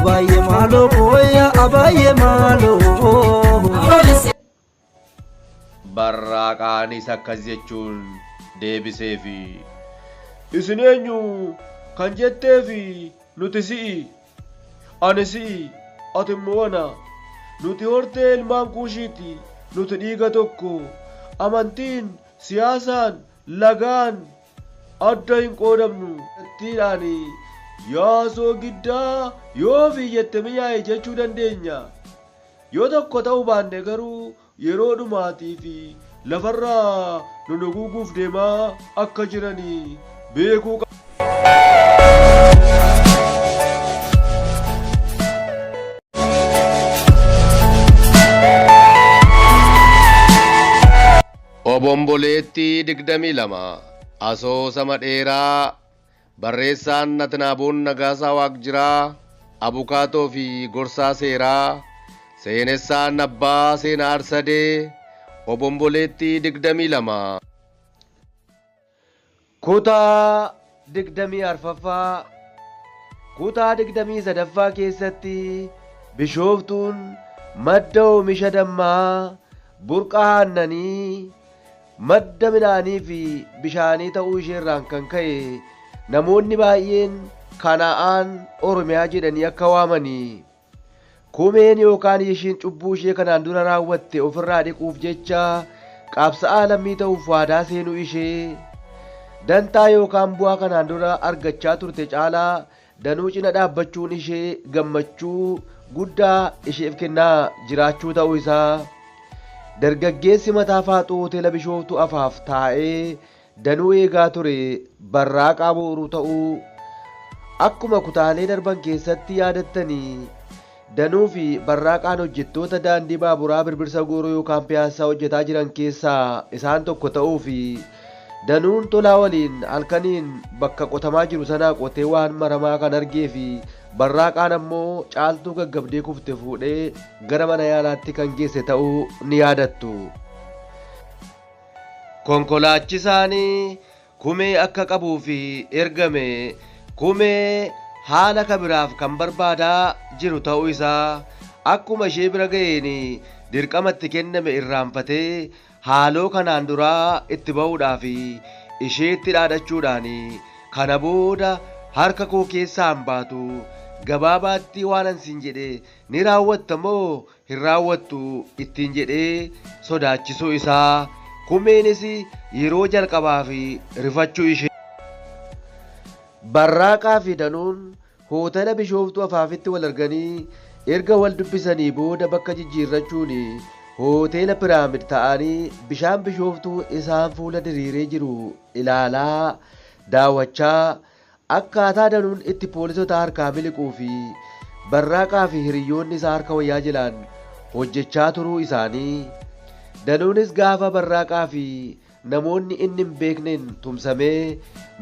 Abaayye maaloo kooyya abaayye maaloo. Barraaqaanis akkas jechuun deebiseefi. Isin eenyu kan jetteefi nuti si'i. Ani si'i, ati immoo ana. Nuti hortee ilmaan Kuushiiti. Nuti dhiiga tokko. Amantiin, siyaasaan, lagaan adda hin qoodamnu. Kallattiidhaan yaa soogiddaa yoo ofii jette mi'aayi jechuu dandeenya. Yoo tokko ta'uu baanne garuu yeroo dhumaatiif lafarraa nu duguuguuf deemaa akka jiran beekuu qabna. Obomboleettii 22 Asoosama dheeraa Barreessaan Atnaaboon Nagaasaa Waaqjiraa, Abukaatoo fi Gorsaa Seeraa, Seenessaan Abbaa Seenaa Arsadee, Obomboleettii 22. Kutaa 24ffaa Kutaa 23ffaa keessatti Bishooftuun madda oomisha dammaa, burqa aannanii, Madda midhaanii fi bishaanii ta'uu isheerraan kan ka'e namoonni baay'een Kana'aan Oromiyaa jedhanii akka waamani. Kumeen yookaan Yeshiin cubbuu ishee kanaan dura raawwatte ofirraa dhiquuf jecha qabsa'aa lammii ta'uuf waadaa seenuu ishee, dantaa yookaan bu'aa kanaan dura argachaa turte caalaa Danuu cina dhaabbachuun ishee gammachuu guddaa isheef kennaa jiraachuu ta'uu isaa, dargaggeessi mataa faaxuu Hoteela Bishooftuu afaaf taa'ee Danuu eegaa ture Barraaqaa Booruu ta'uu akkuma kutaalee darban keessatti yaadattanii Danuu fi Barraaqaan hojjettoota daandii baaburaa Birbirsa Gooroo yookaan Piyaassaa hojjetaa jiran keessaa isaan tokko ta'uu fi Danuun Tolaa waliin halkaniin bakka qotamaa jiru sanaa qotee waan maramaa kan argee fi Barraaqaan ammoo Caaltuu gaggabdee kufte fuudhee gara mana yaalaatti kan geesse ta'uu ni yaadattu. Konkolaachisaan Kumee akka qabuuf ergame Kumee haala kabiraaf kan barbaadaa jiru ta'uu isaa akkuma ishee bira ga'een dirqama itti kenname irraanfatee haaloo kanaan duraa itti ba'uudhaaf isheetti dhaadachuudhaan kana booda harka koo keessaa hin baatu gabaabaatti waanan siin jedhe ni raawwatta moo hin raawwattu ittiin jedhee sodaachisuu isaa, Kumeenis yeroo jalqabaaf rifachuu ishee. Barraaqaa fi Danuun hootela Bishooftuu afaafitti wal arganii erga wal dubbisanii booda bakka jijjiirrachuun Hoteela Piraamid ta'anii bishaan Bishooftuu isaan fuula diriiree jiru ilaalaa, daawwachaa Akkaataa Danuun itti poolisota harkaa miliquu fi Barraaqaa fi hiriyyoonni isaa harka wayyaa jelaan hojjechaa turuu isaanii, Danuunis gaafa Barraaqaa fi namoonni inni hin beekneen tumsamee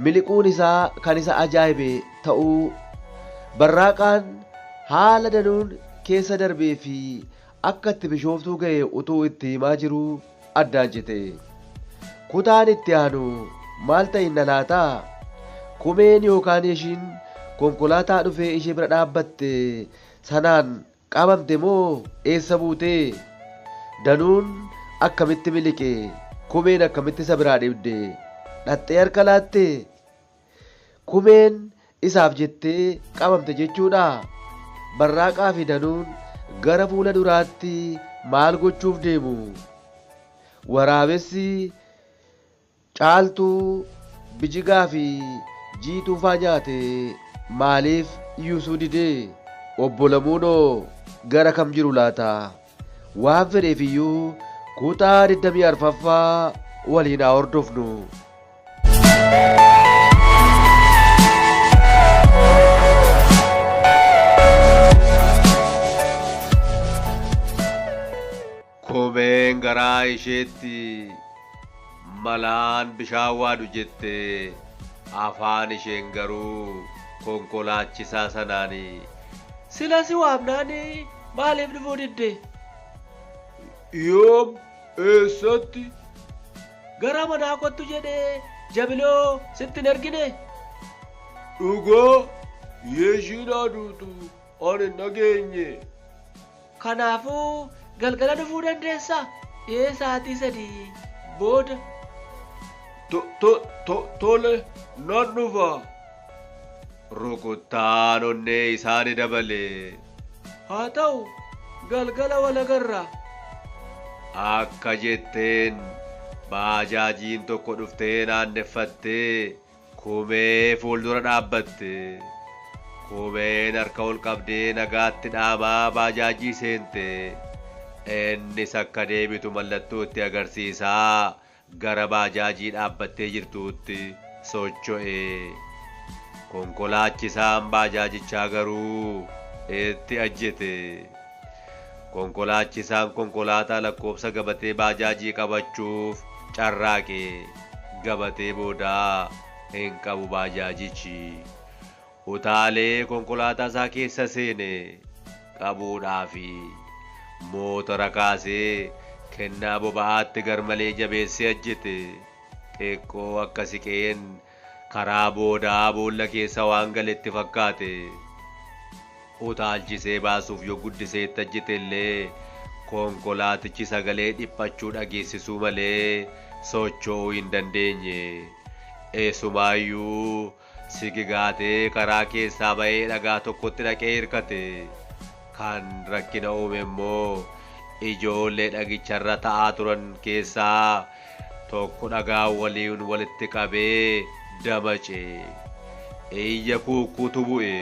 miliquun isaa kan isa ajaa'ibe ta'uu, Barraaqaan haala Danuun keessa darbee fi akka itti Bishooftuu ga'e utuu itti himaa jiruu addaan cite. Kutaan itti aanu maal ta'inna laata? Kumeen yookaan Yeshiin konkolaataa dhufee ishee bira dhaabbatte sanaan qabamte moo eessa buute? Danuun akkamitti miliqe? Kumeen akkamitti isa biraa dhibde? Dhaqxee harka laattee? Kumeen isaaf jettee qabamte jechuudhaa? Barraaqaa fi Danuun gara fuula duraatti maal gochuuf deemu? Waraabessi Caaltuu, Bijigaa fi Jiituufaa nyaate maaliif yuusuu dide? Obbo Lamuunoo gara kam jiru laata? Waan fedheef iyyuu kutaa 24ffaa waliin haa hordofnu. Kumeen garaa isheetti malaan bishaan waadu jette afaan isheen garuu konkolaachisaa sanaan sila si waamnaan maaliif dhufuu didde? Yoom? Eessatti? Gara manaa kottu jedhee Jabiloo sitti hin ergine? Dhugaa Yeshiin haa duutu. Ani hin dhageenye. Kanaafuu galgala dhufuu dandeessaa? Ee sa'aatii 3 booda. Tole nan dhufa. Rukuttaan onnee isaa ni dabale. Haa ta'u galgala walagarra. Akka jetteen baajaajiin tokko dhuftee naanneffattee Kumee fuuldura dhaabbatte. Kumeen harka ol qabdee nagaatti dhaamaa baajaajii seente. Innis akka deebitu mallattoo itti agarsiisaa gara baajaajii dhaabbattee jirtuutti socho'e. Konkolaachisaan baajaajichaa garuu itti ajjete. Konkolaachisaan konkolaataa lakkoofsa gabatee baajaajii qabachuuf carraaqe. Gabatee boodaa hin qabu baajaajichi. Utaalee konkolaataa isaa keessa seene qabuudhaafi mootora kaasee kennaa boba'aatti garmalee jabeessee ajjete. Xiqqoo akka siqeen karaa boodaa boolla keessa waan galetti fakkaate. Utaalchisee baasuuf yoo guddisee itti ajjete illee konkolaatichi sagalee dhiphachuu dhageessisuu malee socho'uu hin dandeenye. Eessumaayyuu sigigaatee karaa keessaa ba'ee dhagaa tokkotti dhaqee hirkate. Kan rakkina uume immoo ijoollee dhagicharra ta'aa turan keessaa tokko dhagaa waliin walitti qabee damace. Iyya kuukkuutu bu'e.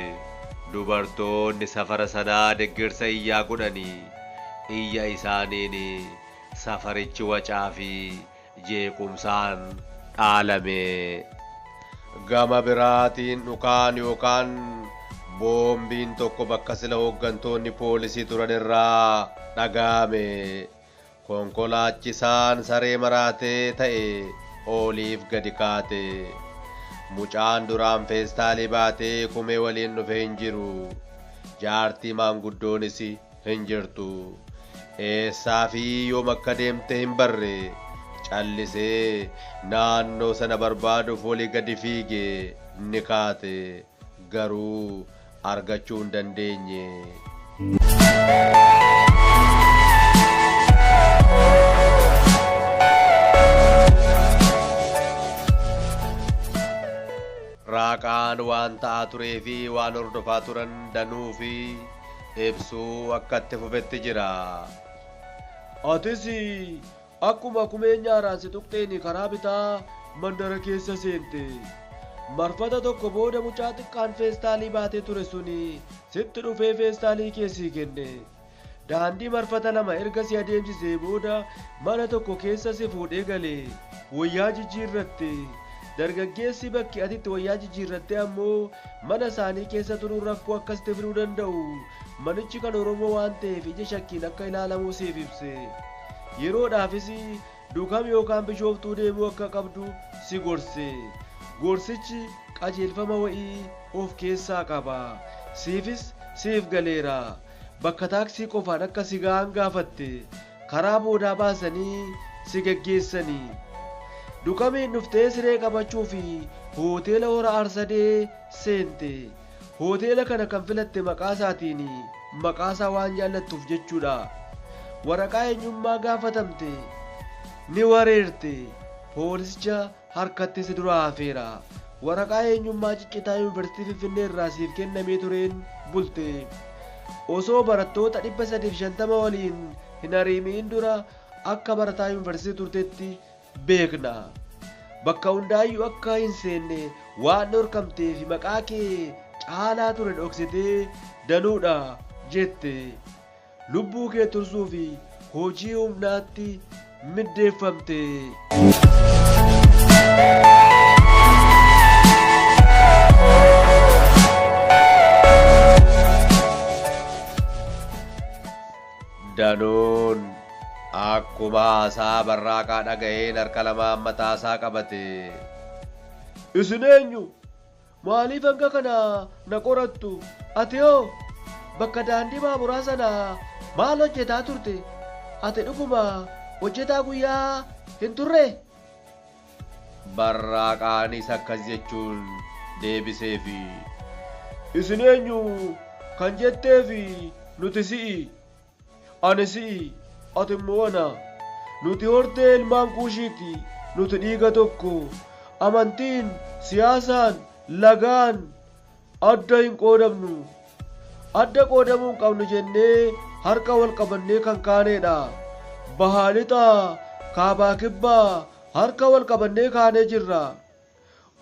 Dubartoonni safara sanaa deeggarsa iyyaa godhanii iyya isaaniin safarichi wacaa fi jeequmsaan dhaalame. Gama biraatiin dhukaan yookaan boombiin tokko bakka sila hooggantoonni poolisii turan irraa dhaga'ame. Konkolaachisaan saree maraatee ta'e oliif gadi kaate. Mucaan duraan feestaalii baatee Kumee waliin dhufe hin jiru. Jaartii maanguddoonis hin jirtu. Eessaa fi yoom akka deemte hin barre. Callisee naannoo sana barbaaduuf olii gadi fiige ni kaate. Garuu argachuu hin dandeenye. Raaqaan waan ta'aa turee fi waan hordofaa turan danuu fi ibsuu akka itti fufetti jira. Atis akkuma Kumee nyaaraan si tuqxeen karaa bitaa mandara keessa seente. Marfata tokko booda mucaa xiqqaan feestaalii baatee ture suni sitti dhufee feestaalii kee sii kenne. Daandii marfata 2 erga si adeemsisee booda mana tokko keessa si fuudhee gale. Wayyaa jijjiirratte. Dargaggeessi bakki atitti wayyaa jijjiirratte ammoo mana isaanii keessa turuun rakkoo akkasitti fiduu danda'u. Manichi kan Oromoo waan ta'eef ija shakkiin akka ilaalamu siif ibse. Yeroodhaafis Dukam yookaan Bishooftuu deemuu akka qabdu si gorse. Gorsichi qajeelfama wa'ii of keessaa qaba. Siifis siif galeera. Bakka taaksii qofaan akka si ga'an gaafatte. Karaa boodaa baasanii si geggeessanii. Dukamiin dhuftee siree qabachuu fi hoteela Hora Arsadee seente. Hoteela kana kan filatte maqaa isaatiin maqaa isaa waan jaallattuuf jechuudha. Waraqaa eenyummaa gaafatamte ni wareerte. Poolisicha harkatti si dura hafeera. Waraqaa eenyummaa ciccitaa yuunivarsiitii Finfinnee irraa siif kennamee tureen bulte. Osoo barattoota 350 waliin hin ariimiin dura akka barataa yuunivarsiitii turtetti beekna. Bakka hundaayyuu akka hin seenne waan dhorkamteef maqaa kee caalaa ture dhoksitee danuudha jette. Lubbuu kee tursuu fi hojii humnaatti middeeffamte. Danuun akkuma haasaa Barraaqaa dhaga'een harka lamaan mataasaa qabate. Isin eenyu? Maaliif hanga kana na qorattu? Ati hoo bakka daandii baaburaa sana maal hojjetaa turte? Ati dhuguma hojjetaa guyyaa hin turre? Barraaqaanis akkas jechuun deebiseefi. Isin eenyu? Kan jetteefi nuti si'i. Ani si'i, ati immoo ana. Nuti hortee ilmaan Kuushiiti. Nuti dhiiga tokko. Amantiin, siyaasaan, lagaan adda hin qoodamnu. Adda qoodamuu hin qabnu jennee harka wal qabannee kan kaaneedha. Bahaa lixaa, kaabaa kibbaa harka wal qabannee kaanee jirra.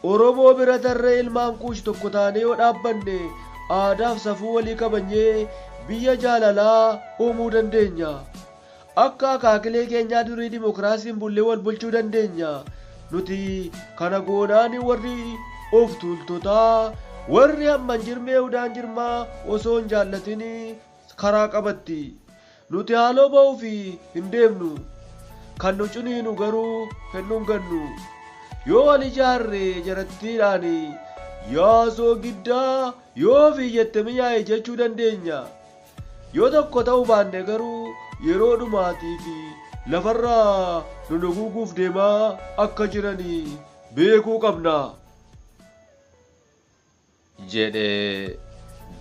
Oromoo bira tarree ilmaan Kuush tokko taanee yoo dhaabbanne aadaaf safuu walii kabajnee biyya jaalalaa uumuu dandeenya. Akka akaakilee keenyaa durii dimokiraasiin bullee wal bulchuu dandeenya. Nuti kana goonaani warri of tuultotaa warri hamman jirmee udaan jirmaa osoo hin jaallatin karaa qabatti. Nuti haaloo ba'uuf hin deemnu. Kan nu ciniinu garuu hin dhungannu. Yoo wal ijaarre jarattiidhaan yaasoo giddaa yoo ofii jette mi'aaye jechuu dandeenya. Yoo tokko ta'uu baanne garuu yeroo dhumaatii fi lafarraa nu duguuguuf deemaa akka jiranii beekuu qabna. Jedhe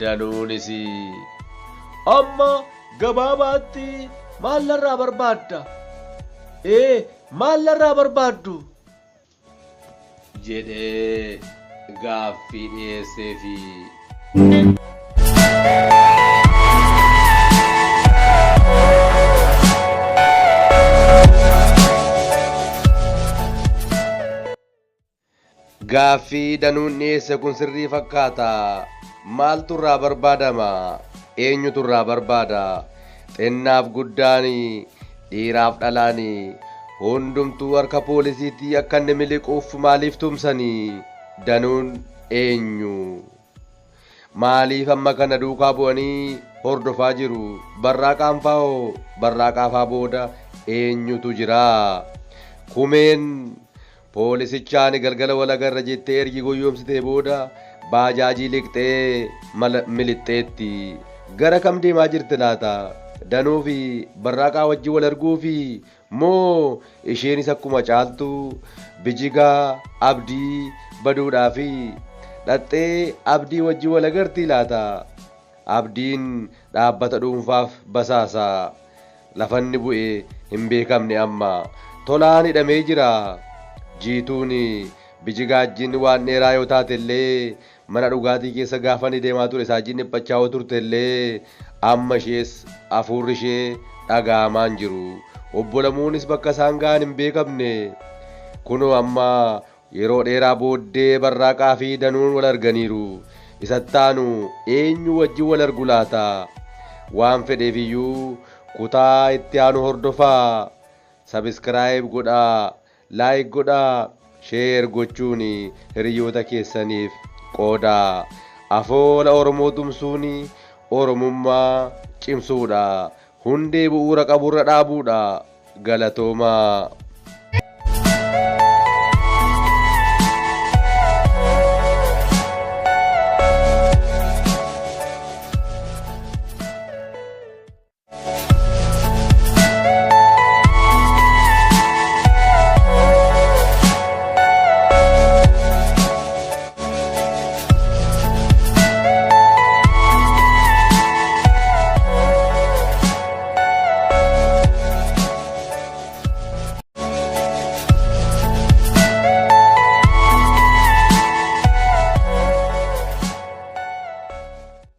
Danuunis. Amma gabaabaatti maal narraa barbaadda? Ee, maal narraa barbaaddu? Jedhee gaaffii dhiyeesseefi. Gaaffii Danuun dhiyeesse kun sirrii fakkaata. Maaltu irraa barbaadama? Eenyutu irraa barbaada? Xinnaaf guddaan, dhiiraaf dhalaan hundumtuu harka poolisiitti akka inni miliquuf maaliif tumsanii? Danuun eenyu? Maaliif amma kana duukaa bu'anii hordofaa jiru? Barraaqaan faa'oo barraaqaafaa booda eenyutu jira? Kumeen poolisichaan galgala wal agarra jettee ergi gowwoomsitee booda baajaajii liqxee milixxeetti. Gara kam deemaa jirti laata? Danuu fi Barraaqaa wajjin wal arguu fi moo isheenis akkuma Caaltuu, Bijigaa, Abdii baduudhaa fi dhaxxee Abdii wajjin wal agartii laata? Abdiin dhaabbata dhuunfaaf basaasa. Lafanni bu'e hin beekamne amma. Tolaan hidhamee jira. Jiituun Bijigaajjiin waan dheeraa yoo taate illee mana dhugaatii keessa gaafa inni deemaa ture isaajjiin dhiphachaa yoo turte illee amma ishees hafuurri ishee dhaga'amaa hin jiru. Obbo Lamuunis bakka isaan ga'an hin beekamne. Kunoo amma yeroo dheeraa booddee Barraaqaa fi Danuun wal arganiiru. Isattaanu eenyu wajjin wal argu laata? Waan fedheef iyyuu kutaa itti aanu hordofaa. Sabiskiraayib godhaa, laayik godhaa, sheer gochuun hiriyoota keessaniif qoodaa. Afoola Oromoo tumsuun Oromummaa cimsuudha. Hundee bu'uura qaburra dhaabuudha. Galatoomaa.